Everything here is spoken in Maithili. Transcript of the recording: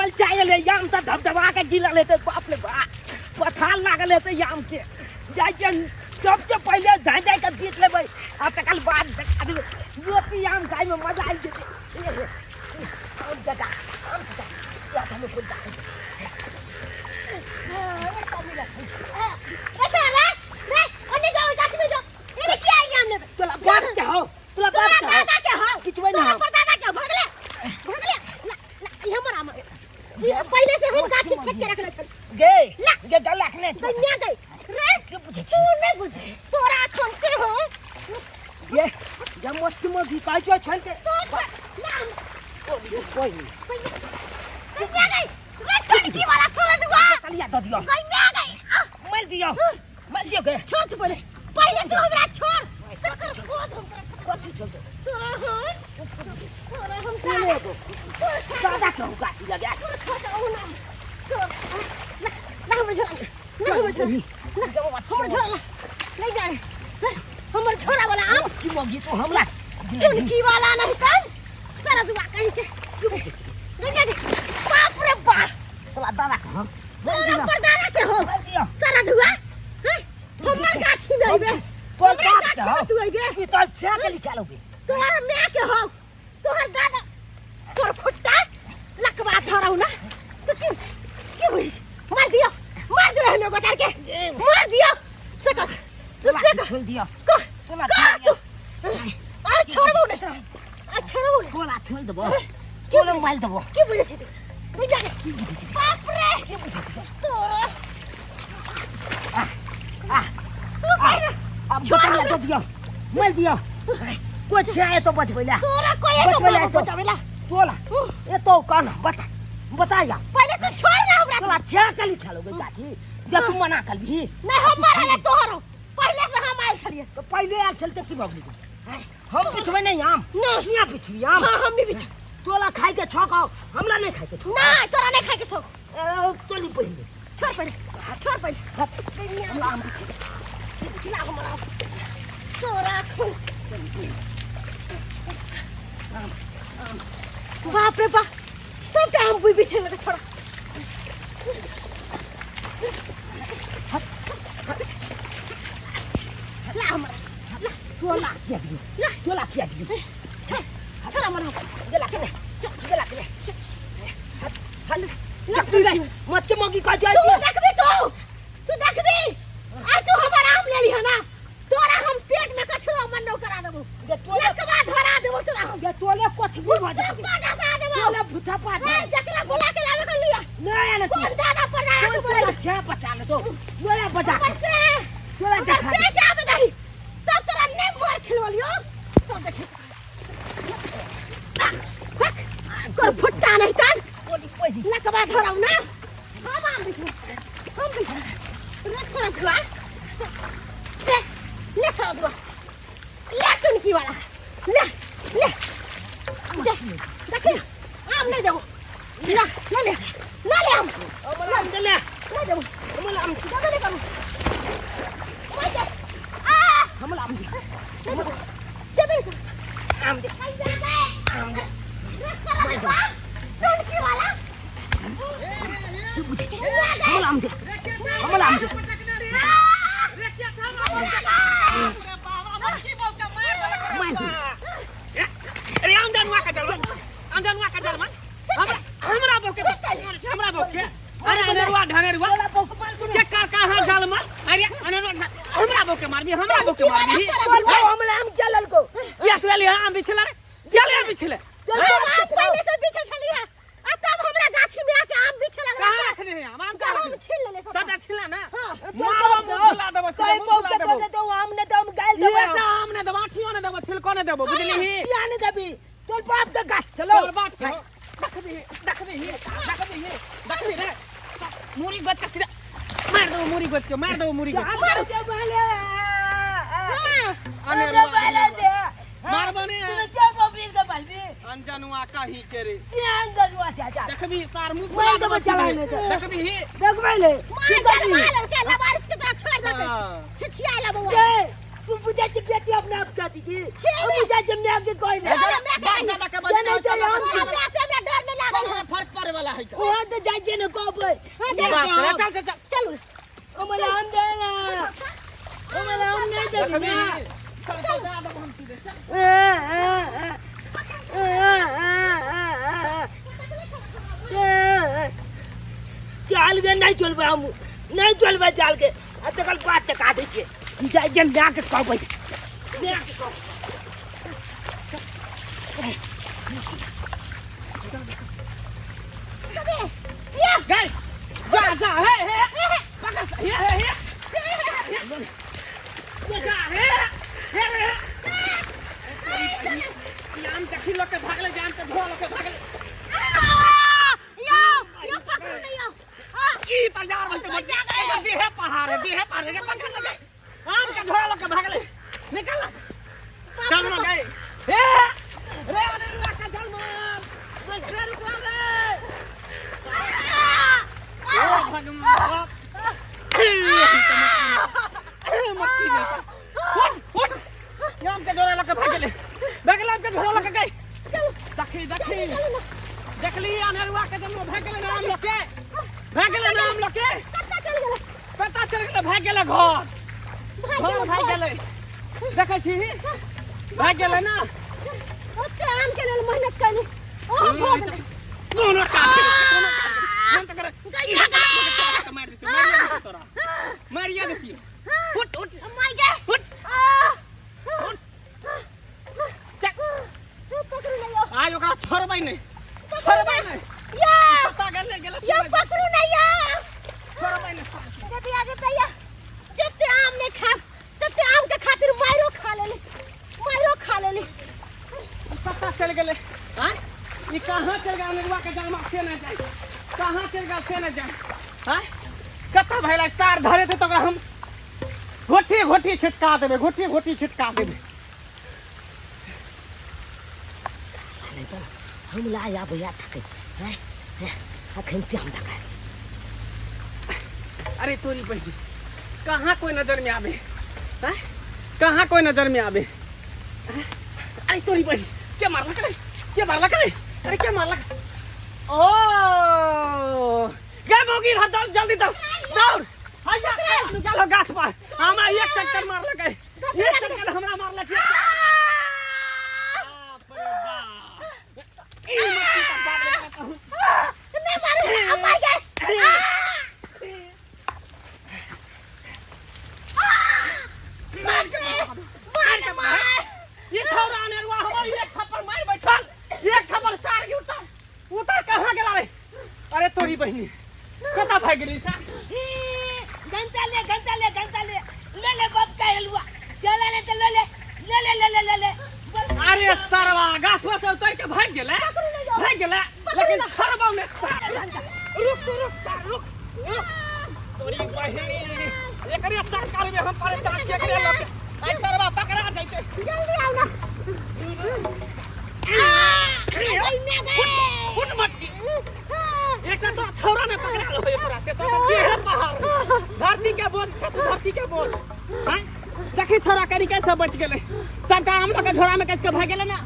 ललचा गेलै आम तऽ धबधबा के गिरल हेतै। बाप रे बाप, पथार लागल हेतै आम के। जाइ छियै सबसँ पहिले धाइ धाइ के बीत लेबै आ तकर बाद देखा देबै। मोती आम खाइमे मजा आबि जेतै। आम चाचा, आम चाचा, इएह तऽ हम कोन चाहै छी। तोरा बाप के हौ, तोरा बाप के हौ। दादा के हौ। किछुए नहि तोरा हौ। परदादा के भगले भगले ना ना, ई हमर आम ई पहिले से हम गाछी छेक के रखले छल। गे ला। गे गला के नहि। गन्या गई रे। के बुझै तू छी? नहीं बुझ, तोरा अखन से हो। गे गे मोती मोती कहै छौ छोड़ि के। तो ना। कोइ नहि। गन्या गई रे, कनकी वाला सोला दुआ। कलिया दऽ दियौ। गन्या गई आ। मारि दियौ, मारि दियौ गे। छोड़ तू पहिले, पहिले तू हमरा छोड़, तकर बाद हम तोरा। कथी छोड़ दे? तोरा हम, तोरा हम कोने एगो दादा के गाछी लगा। तोरा खाता ओ ना तो ना ना, हमर झोरा ना, हमर झोरा ना, हमर झोरा ला नहीं जाए, हमर झोरा वाला आम। की मगी तो हमरा चुनकी वाला नहीं तन सारा दुआ कहीं के। की बुझै छी? नहीं जाए, बाप रे बाप। तोरा दादा के हौ। तोरा पर दादा के हो। मारि दियौ। सारा दुआ हैं? हमर गाछी में अइबे? तोर हमरा बाप के गाछी में हौ। तू अइबे? ई तो छेआ के लिखा लोगे। तोहर माय के हो, तोहर दादा, तोर फुट्टा लकवा धरौ ना तो क्यों क्यों बुझी? मार दियो, मार दियो, हमें गोतार के मार दियो। सका तू सका। छोड़ दियौ। को तोरा का छोड़ तू दियौ। आ छोड़बो ने तोरा, आ छोड़बो ने। तोरा छोड़ देबो, की तोरा मारि देबो। की बुझै छी तू? नहीं जाने। की बुझै छी? बाप रे। की बुझै छी? तोरा आ तू पहिले अब बता दऽ दियौ, मारि दियौ। कोइ छेआ एतो बचबै ला? तोरा कोई एतो बचबै ला एतो? बचावेला? तोला एतो कन बता, बता या। पहिले तू छोड़ ना हमरा। तोरा छेआ के लिखा लोगे गाछी जे तू मना करबही? नहीं, हम मारे तोहर पहिले से हम आयल छलिए। तो पहिले आयल छल तऽ की भऽ गेलै? हम पिछबै नहीं आम। ना। किया पिछबी आम? हाँ, हम भी बिछ तोला खाइ के छौ खाओ, हमरा नहीं खाइ के छौ। ना, तोरा नहीं खाए के छौ। चली पहिले। छोड़ पहिले, छोड़ पहिले। हमरा आम पिछबै। ला हमरा आम। तोरा खून, बाप रे बाप, सबटा आम बुझ बिछे लगे छोड़ा। ला हमरा ला। तोला किया दियौ? ला। तोला किया दियौ? छोड़ हमरा। गेला के गेला के हल देखबी रे मत के मगी कह जाय। तू देखबी, तू तू देखबी। आ तू हमर आम ले लिह ना, तोरा हम पेट में कछुआ मन न करा देबो। गे तोले लकवा धरा देबो तोरा हम। गे तोले कथी भी भऽ जेतै। भुस्सा घसा देबो। तोले भुथा पा ए, जकरा बुला के लावे के लिया। नहीं आने कौन दादा पर दादा तू बोले? छे बचा ले तो तोरा बचा हमर से तोरा हमर देखा से के आबे दही तब तोरा नहीं मार खिलवलियो तब देखी कर फुट्टा नहीं तन। कोली पहिली लकवा धराउ ना। हम आम बिछू, हम बिछू रे सरदुआ, ले ले सरदुआ, ले टुनकी वाला, ले ले दे। देखी आम नहीं देबो ना, ना ले, ना ले आम। हमरा आम दे ले। नहीं देबो। हमरा आम देबे नहीं करू। मार दे आ। हमरा आम दे। नहीं देबो, देबे नहीं करू। आम दे। आम दे रे सरदुआ, टुनकी वाला। की बुझै छी? हमरा आम दे, हमरा आम दे। मार दे। अरे अंजनुआ के जलवन, अंजनुआ के जलवन, हमरा हमरा बो के, हमरा बो के। अरे अनेरुआ ढनेरुआ तोला बौक मार दे। के कर कहां जलमा? अरे अनेरुआ, हमरा बो के मारबी, हमरा बो के मारबी। तोर बौ हमरा आम क्या ललको? किया तू ले आम बिछला रे? किया ले आम बिछले? तोर हम बाप आम के पहिले से बिछे छली है आ तब हमरा गाछी में आके आम बिछे लगला। कहां रखने है आम? आम कहां हम रखने? छीन लेले सबटा। सबटा छिनला ना? हाँ। मारबो, मुंह फुला देबो, सीधा कई मुंह बौक फुला के देबो। दे दो आम ने तो हम गाल देबो। एकटा आम ने देबो, आठियो ने देबो, छिलको ने देबो, बुझलिही? किया ने देबी? तोर बाप के गाछ चलो। तोर बाप के हो। देखबी, देखबी, देखबी, देखबी रे। मुरी गोद के सीधा मार देबो, मुरी गोद के मार देबो, मुरी गोद के। मार दे बाले। हाँ। अनेरुआ, बाले दे। मारबो ने। तू चल बीस के बालबी। अनजनुआ कहीं के रे। किया अंजनुआ चाचा? देखबी सार मुंह मार फुला देबो देबो चला सीधे। ने तो। देखबी ही। देखबै ले। मार की गल करबी? मार के लबारिश के तरह छोड़ देते। हाँ। छिछिया बउआ। ए, तू बुझै छी बेटी अपने आप कह दी छी। छी हम रे। बुझै छी my के कोई नहीं। तोरा my के बाप नहीं। दादा के नहीं, बच्चा नहीं, सब हम तोरा my से हमरा डर नहीं लागल है। फर्क पड़े वाला। वाला है ओ तऽ जाइ छियै ने कहबै। हाँ, जा। बाप रे, चल चल चल। चलू। ओ मला आम दे ना, ओ मला आम नहि देबी ना। चल चल, जा देबो हम सीधे, चल। चाल गे नहि चलबै, हम नहि चलबै चाल के। आ तकर बाद टका दै छियै, जाइ छियै मायके कहबै, मायके कहबै। गई, जा जा, हे हे पकड़, हे हे हे, जा, हे हे हे। आम देखी लोग के भागले, जाम के धोआ लोग के भागले। यो यो, पकड़ू ने यो। ई तैयार होते मत जा, देहे पहाड़ है, देहे पहाड़ है, पकड़ लगे। आम के झोरा लोग के भागले, निकल ना, चल ना गए। हे रे अनेरुआ का चल मार रे, रुक रे। ओ भगवान, मक्की देता। उठ उठ, आम के झोरा लोग के भागले, भागले, आम के झोरा लोग के गए। देखी देखी, देखली अनेरुआ के जन्म भाग गेलै ना, आम लोग के भाग गेलै ना, आम लोग के कत्ता चल गेलै? पता चल गेलै, भाग गेलै घर घर भाग गेलै। देखै छी, भाग गेलै ना। ओते आम के लेल मेहनत कैली, ओहो भऽ गेलै। कोनो काज करै छै, कोनो काज करै छै। हम तऽ करै गई भाग, मारि देतियौ, मारिए देतियौ तोरा, मारिए देतियौ। उठ उठ। माय गे। उठ। आ उठ, चल। पकड़ू ने यो। आइ ओकरा छोड़बै नहि, छोड़बै नहि। यो। पता गेलै, गेलै। यो, पकड़ू ने यो। छोड़बै नहि। जब आगे तैया, जब ते आम नहीं खा तब ते आम के खातिर मायरो खा लेली, मायरो खा लेली। पता चल गेलै। आँय, ई कहाँ चल गेल अनेरुआ के जामा से नहि जाए, कहाँ चल गेल से नहि जाए। आँय, कतऽ भेलै सार धरे थे, तऽ ओकरा हम घोटी घोटी छिटका देबै, घोटी घोटी छिटका देबै। हम ला आबैया थकै हैं, अखन ते हम धका। अरे तोरी बहनी, कहाँ कोई नजर में आवे हैं? कहाँ कोई नजर में आवे हैं? अरे तोरी बहनी, के मारलक रे? के मारलक रे? अरे के मारलक? ओ गे मौगी, रह दौड़, जल्दी दौड़ दौड़। हैया निकालो गाछ पर, हमरा एक चक्कर मारलक है, एक चक्कर हमरा मारलक, एक चक्कर। बाप रे बाप, ई मट्टी का बाप रे बाप। नहीं मारू, माय गे। मार के मार के मार। ये छौरा अनेरुआ हमर एक थप्पड़ मार बैठल, एक थप्पड़ सार के उतर उतर। कहाँ गेला रे? अरे तोरी बहिनी, कतऽ भागि गेली सा? घंटा ले, घंटा ले, घंटा ले, ले ले बाप का हलवा चला ले, तो ले ले ले ले ले ले ले ले। अरे सरवा गाछ पर से उतर के भागि गेलै, भागि गेलै, लेकिन छरबा में सार। रुक तू, रुक सार, रुक रुक। तोरी बहिनी, एकरे चक्कर में हम परेशान छी, एकरे लऽ के आई सरवा पकड़ा जैते। जल्दी आओ ना। गई मैं, गई। फुट मटकी, एकटा तो छौरा ने पकड़ा लो तोरा से तो देह पहाड़ धरती के बोझ छै तू, धरती के बोझ हैं। देखी छौरा करी कैसे बच गेलै, सबटा आम लऽ के झोरा में कैसे के भागि गेलै ना।